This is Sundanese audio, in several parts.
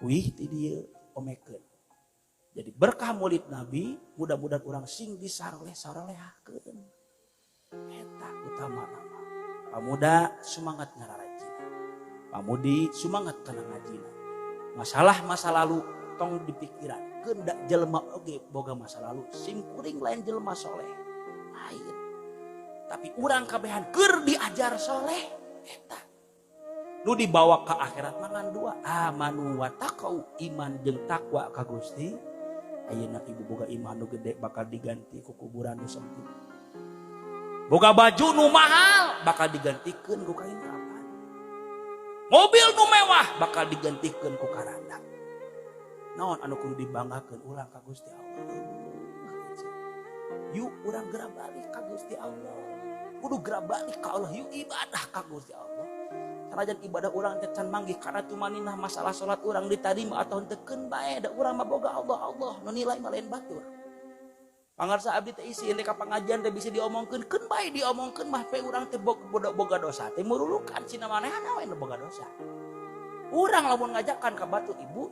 Wih, ti dieu omekeun. Jadi berkah Maulid Nabi, mudah-mudahan urang sing disaroleh-sarolehakeun. Eta utama nama. Pamuda semangat ngararajina. Pamudi semangat kana ngajina. Masalah masa lalu tong dipikiran. Keun da jelema oge boga masa lalu. Sim kuring lain jelema soleh. Lain. Tapi urang kabehan keur diajar soleh eta. Nu dibawa ke akhirat mangan dua, amanu wa taqau, iman jeung takwa ka Gusti. Ayeuna ibu boga iman nu gede bakal diganti ku kuburan nu sempit. Boga baju nu mahal bakal digantikeun ku kain kapan. Mobil nu mewah bakal digantikeun ku karanda. Naon anu kudu dibanggakeun urang ka Gusti Allah? Yuk urang geura balik ka Gusti Allah. Kudu geura balik ka Allah, yuk ibadah ka Gusti Allah. Sanajan ibadah urang teh can manggih karena tumaninah, masalah salat urang ditarima atau henteu, keun bae, da urang mah boga Allah. Allah nu nilai mah, lain batur. Pangarsa abdi teh isi ka pengajian teh bisa diomongkeun, keun bae diomongkeun mah, pe urang teh boga, boga dosa teh murulukan cina manehna we nu boga dosa. Urang lamun ngajakan ka batur, ibu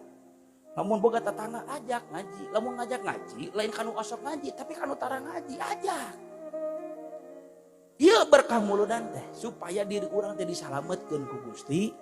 lamun boga tetangga ajak ngaji. Lamun ngajak ngaji lain kanu osok ngaji, tapi kanu tara ngaji ajak. Ieu berkah muludan teh supaya diri urang teh disalametkeun ku Gusti.